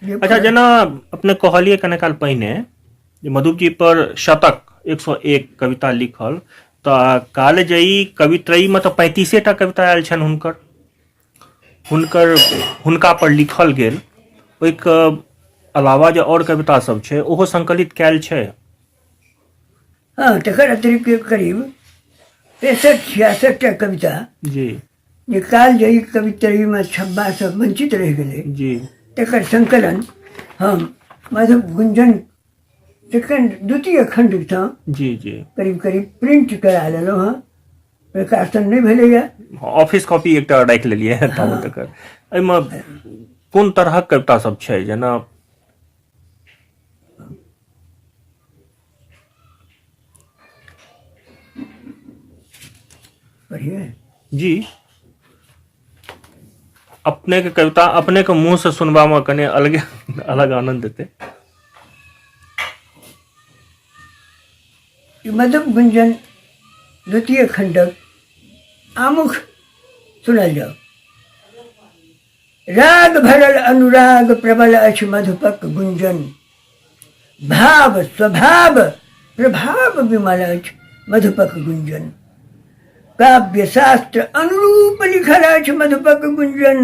अच्छा, जेना अपने कहलियै कने काल पहिने जे मधुप जी पर शतक 101 कविता लिखल, तऽ कालजयी कवित्रयी मे तऽ 35 टा कविता आयल छनि हुनकर हुनकर हुनका पर लिखल गेल। ओहिके अलावा जे आओर कविता सब छै ओहो संकलित कयल छै। हँ, तकर अतिरिक्त करीब 63-66 टा कविता जे कालजयी कवित्रयीमे छपबासँ वंचित रहि गेलै तकर संकलन हम मधुप गुंजन सेकंड द्वितीय खंडसँ जी जी करीब करीब प्रिंट करा लेलहुँ हँ, प्रकाशन नहि भेलैए। ऑफिस कॉपी एकटा राखि लेलियै हँ ताबत तकर। एहिमे कोन तरहक कविता सब छै? जेना पढ़िए जी, अपने के कविता अपने के मुंह से सुनबा में कने अलगे अलग आनंद देते। मधुप गुंजन द्वितीय खंडक आमुख सुनल जाओ। राग भरल अनुराग प्रबल अछि मधुपक गुंजन, भाव स्वभाव प्रभाव विमल अछि मधुपक गुंजन, काव्य शास्त्र अनुरूप लिखल अछि मधुपक गुंजन,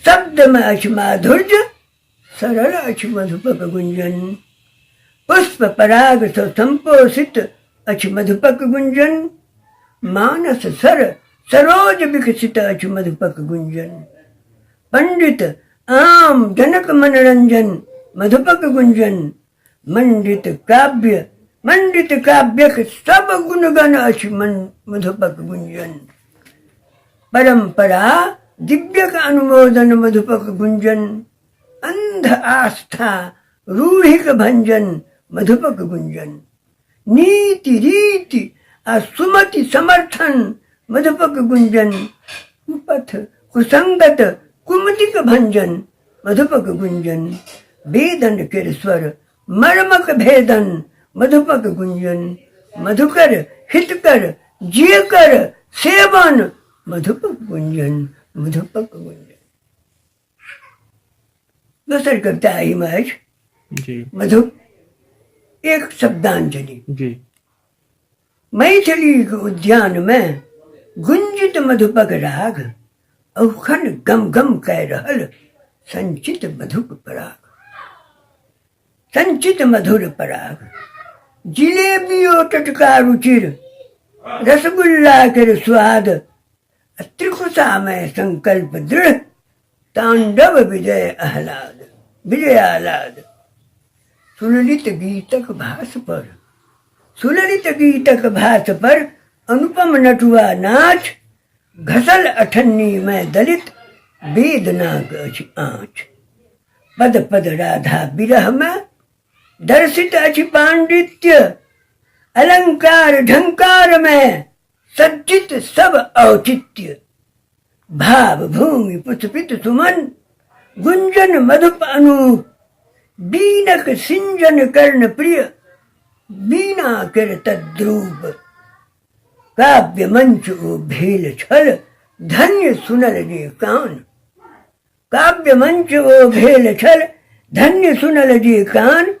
शब्द में अछि माधुर्य सरल अछि मधुपक गुंजन, पुष्प पराग सँ संपोषित अछि मधुपक गुंजन, मानस सर सरोज विकसित अछि मधुपक गुंजन, पंडित आम जनक मनोरंजन मधुपक गुंजन, मंडित काव्य मंडित काव्यक सब गुणगण अछि मन मधुपक गुंजन, परंपरा दिव्यक अनुमोदन मधुपक गुंजन, अंध आस्था रूढ़िक भंजन मधुपक गुंजन, नीति रीति आ सुमति समर्थन मधुपक गुंजन, कुपथ कुसंगत कुमतिक भंजन मधुपक गुंजन, वेदन केर स्वर मर्मक भेदन मधुपक गुंजन, मधुकर हितकर जेकर सेवन मधुपक गुंजन, मधुपक गुंजन। दोसर कविता एहिमे अछि मधुप एक शब्दांजलि। मैथिली के उद्यान में गुंजित मधुपक राग, औखन गम गम कह रहल संचित मधुप पराग, संचित मधुर पराग, जिलेबियो टटका रुचिर रसगुल्ला के स्वाद, त्रिकुशा में संकल्प दृढ़ तांडव विजय आह्लाद, विजय आह्लाद, सुललित गीतक भास पर, सुललित गीतक भास पर अनुपम नटुआ नाच, घसल अठन्नी में दलित वेदनाक अछि आँच, पद पद राधा विरह में दर्शित अछि पांडित्य, अलंकार ढंकार में सज्जित सब औचित्य, भाव भूमि पुष्पित सुमन गुंजन मधुप अनूप, बीनक सिंजन कर्ण प्रिय बीना कर तद्रूप, काव्य मंच ओ भेल छल धन्य सुनल जे कान, काव्य मंच ओ भेल छल धन्य सुनल जे कान,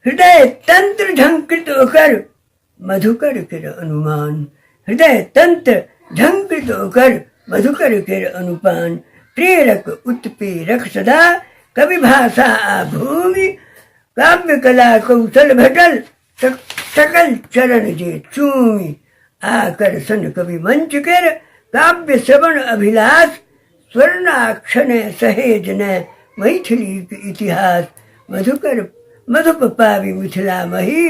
हृदय तंत्र झंकृत ओकर मधुकर केर अनुमान, हृदय तंत्र झंकृत ओकर मधुकर केर अनुपान, प्रेरक उत्प्रेरक सदा कवि भाषा आ भूमि, काव्य कला कौशल भेटल सकल चरण जे चूमि, आकर्षण कवि मंच केर काव्य श्रवण अभिलाष, स्वर्णाक्षर सहेज ने मैथिली के इतिहास, मधुकर मधुप पावि मिथिला मही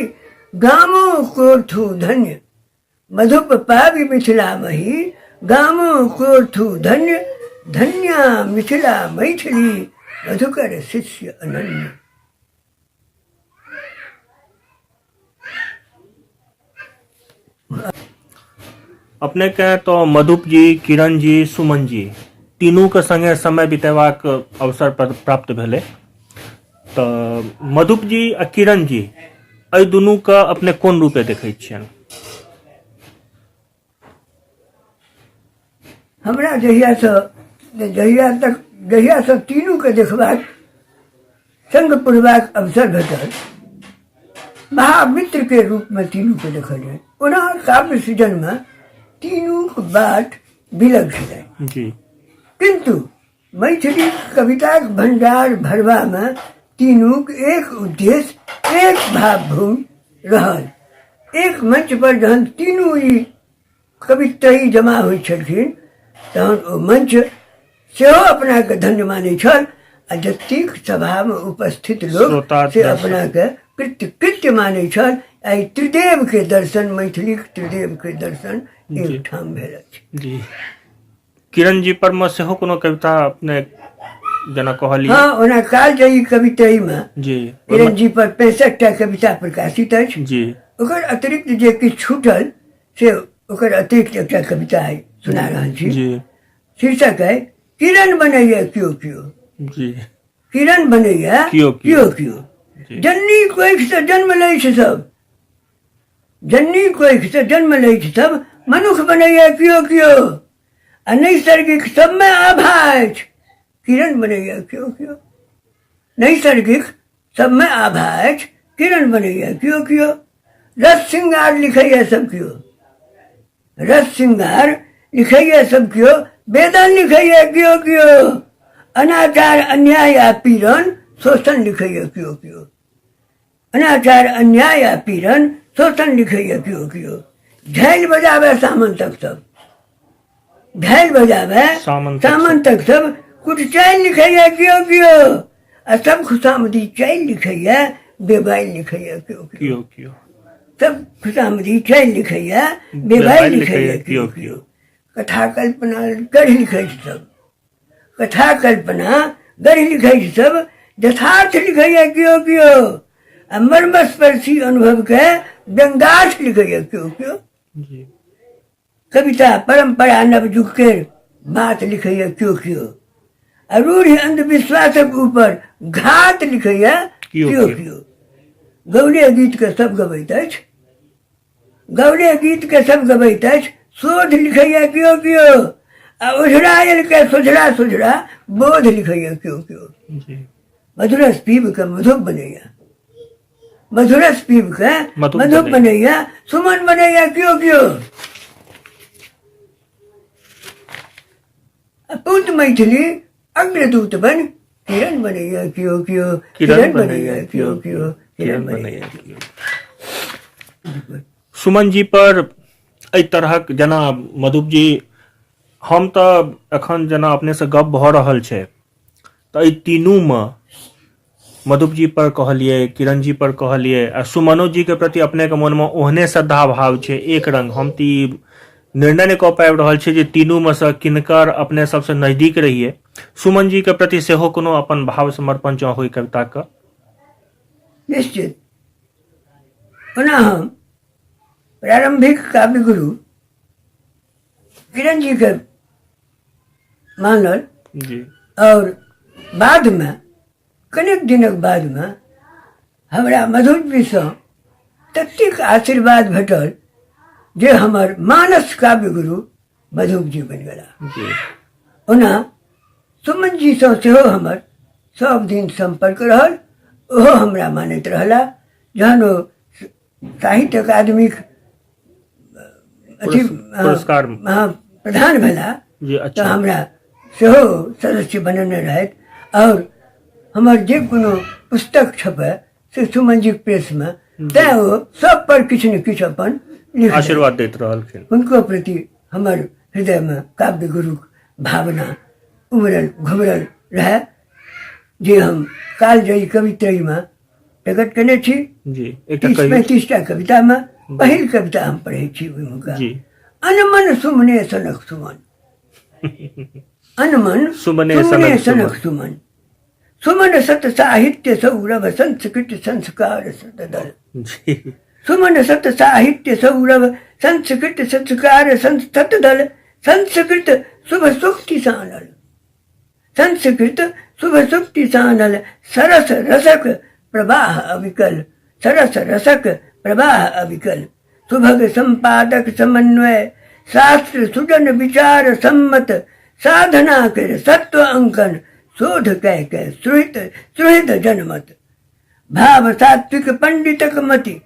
गामो कोर्थु धन्य, मधुप पावि मिथिला मही गामो कोर्थु धन्य, धन्या मिथिला मैथिली मधुकर शिष्य अनन्य। अपने के तो मधुप जी, किरण जी, सुमन जी तीनू के संगे समय बितेबाक अवसर प्राप्त भेलै, तऽ मधुप जी आ किरण जी एहि दुनू के अपने कोन रूपे देखै छियनि? हमरा जहियासँ जहिया तक जहियासँ तीनू के देखबाक संग पुरबाक अवसर भेटल। महामित्र के रूप में तीनू के देखल जाय। ओना काव्य सृजन में तीनूक बाट विलग छलै जी। किंतु मैथिली कविताक भंडार भरबा में तीनूक एक उद्देश्य, एक भावभूमि रहल। एक मंच पर जहन तीनू ई कवित्रयी जमा होइ छलखिन तहन ओ मंच सेहो अपनाके धन्य मानै छल आ जतेक सभामे उपस्थित लोक श्रोता से दर्शक। अपनाके कृत्य कृत्य मानै छल। एहि त्रिदेवके दर्शन, मैथिलीक त्रिदेवके दर्शन एकठाम भेल अछि। जी। किरण जी पर मे सेहो कोनो कविता अपने जेना कहलियै? हँ, ओना कालजयी कवित्रयीमे जी किरण जी पर 65टा कविता प्रकाशित अछि। जी। ओकर अतिरिक्त जे किछु छूटल से ओकर अतिरिक्त एकटा कविता है सुना रहल छी। जी। शीर्षक है किरण बनैया क्यों क्यों। जी। किरण बनैया क्यों क्यों क्यों। जी। जननी कोख से जन्म लै छै सब, जननी कोख से जन्म लै छै सब, मनुख बनैया क्यों क्यों। आ नैसर्गिक सबमे आभा अछि, किरण बनैया क्यों क्यों। नैसर्गिक सबमे आभा अछि, किरण बनैया क्यों क्यों। रस श्रृंगार लिखैया सब क्यों, रस श्रृंगार लिखैया सब क्यों, वेदन लिखैया क्यों क्यों। अनाचार अन्याय आ पीड़न शोषण लिखैया क्यों क्यों। अनाचार अन्याय आ पीड़न शोषण लिखैया क्यों क्यों। झालि बजाबै सामंतक सब, झालि बजाबै सामंतक सब। सामंतक सब, कुछ चालि लिखैया क्यों क्यों। आ सब खुशामदी चालि लिखैया, बेबाइल लिखैया क्यों क्यों। क्यों क्यों। सब खुशामदी चालि लिखैया, बेबाइल लिखैया क्यों क्यों। कथा कल्पना गढ़ लिखै छै सब, कथा कल्पना गढ़ लिखै छै सब, यथार्थ लिखैया क्यों क्यों। आ मर्मस्पर्शी अनुभव के व्यंगार्थ लिखैया क्यों क्यों। जी। कविता परंपरा नवयुग के बात लिखैया क्यों क्यों। आ रूढ़ि अंधविश्वासक ऊपर घात लिखैया क्यों क्यों क्यों। क्यों। गौरे गीत के सब गबैत अछि, गौरे गीत के सब गबैत अछि, शोध लिखैया क्यों क्यों। आ ओझरायल के सोझरा सोझरा बोध लिखैया क्यों क्यों। जी। मधुरस पीब के मधुप बनैया, मधुरस पीब के मधुप मधुप बनैया। बनैया, सुमन बनैया क्यों क्यों। पूत मैथिली अग्रदूत बन किरण बनैया क्यों क्यों। किरण बनैया क्यों क्यों। किरण बनैया क्यों। सुमन जी पर एहि तरहक जेना मधुप जी, हम तऽ एखन जेना अपने से गप भऽ रहल छै तऽ एहि तीनूमे मधुप जी पर कहलियै, किरण जी पर कहलियै आ सुमनो जी के प्रति अपने के मनमे ओहने श्रद्धा भाव छै एक रंग। हम तऽ ई निर्णय नहि कऽ पाबि रहल छी जे तीनूमे सँ किनकर अपने सबसँ नजदीक रहियै। सुमन जी के प्रति सेहो कोनो अपन भाव समर्पण जँ होय कविता के। निश्चित। ओना हम प्रारंभिक काव्य गुरु किरण जी के मानल जी। और बाद में कनेक दिनक बाद में हमरा मधुर जी सँ ततेक आशीर्वाद भेटल जे हमर मानस काव्य गुरु मधुप जी बनि गेला। जी। ओना सुमन जी सँ सेहो हमर सब दिन संपर्क रहल, ओहो हमरा मानैत रहला। जहन ओ साहित्य अकादमीक अथी पुरस्कार हाँ, प्रधान भेला जी, अच्छा। तऽ हमरा सेहो सदस्य बनेने रहथि और हमर जे कोनो पुस्तक छपै से सुमन जीक प्रेसमे, तैँ ओ सब पर किछु ने किछु अपन लिख दैत। आशीर्वाद दैत रहलखिन। हुनको प्रति हमर हृदयमे काव्य गुरुक भावना उमड़ल घुमड़ल रहै जे हम कालजयी कवित्रयीमे प्रकट केने छी। जी, एकटा 30 कवि 35टा कवितामे पहिल कविता हम पढ़ै छी ओहिमेका। जी। अनमन सुमने सनक सुमन, अनमन सुमने सुमने सनक सनक सुमन, सुमन सत साहित्य सौरभ संस्कृत संस्कार सतदल। जी। सुमन सत साहित्य सौरभ संस्कृत संस्कार सतदल, संस्कृत शुभ सुक्ति सानल, संस्कृत शुभ सुक्ति सानल, सरस रसक प्रवाह अविकल, सरस रसक प्रवाह अविकल, सुभग संपादक समन्वय, शास्त्र सुजन विचार सम्मत, साधना कर सत्व अंकन, शोध कय कय सुहृत सुहृद जनमत। भाव सात्विक पंडितक मति,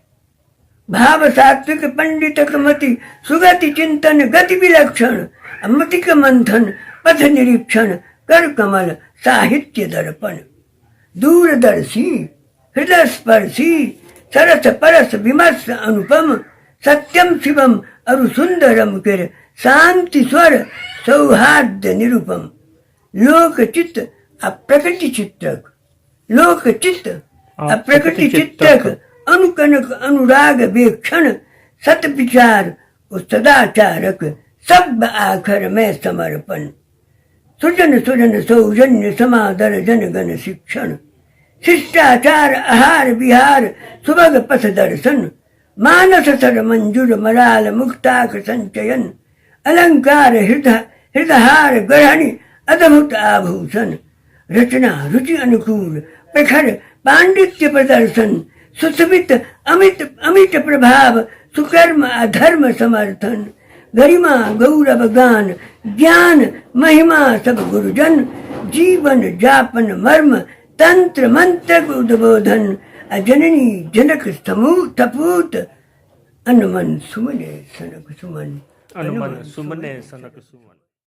भाव सात्विक पंडितक मति, सुगति चिंतन गति विलक्षण, मतिक मंथन पथ निरीक्षण, कर कमल साहित्य दर्पण। दूरदर्शी हृदय स्पर्शी सरस परस विमर्श अनुपम, सत्यम शिवम अरु सुंदरम केर शांति स्वर सौहार्द निरूपम। लोकचित्त आ प्रकृति चित्रक, लोकचित्त आ प्रकृति चित्रक अनुकनक अनुराग वेक्षण, सत विचार ओ सदाचारक सब आखर में समर्पण। सुजन सुजन सौजन्य समादर जन गण शिक्षण, शिष्टाचार आहार विहार सुभग पथ दर्शन, मानस सर मंजुर मराल मुक्ताक संचयन, अलंकार हृदय हृदहार गढ़नि अद्भुत आभूषण, रचना रुचि अनुकूल प्रखर पांडित्य प्रदर्शन, सुस्मित अमित अमित प्रभाव सुकर्म अधर्म समर्थन, गरिमा गौरव गान ज्ञान महिमा सब गुरुजन, जीवन जापन मर्म तंत्र मंत्र उद्बोधन, जननी जनक समूह सपूत, अनुमन सुमने सनक सुमन, अनुमन सुमने सनक सुमन।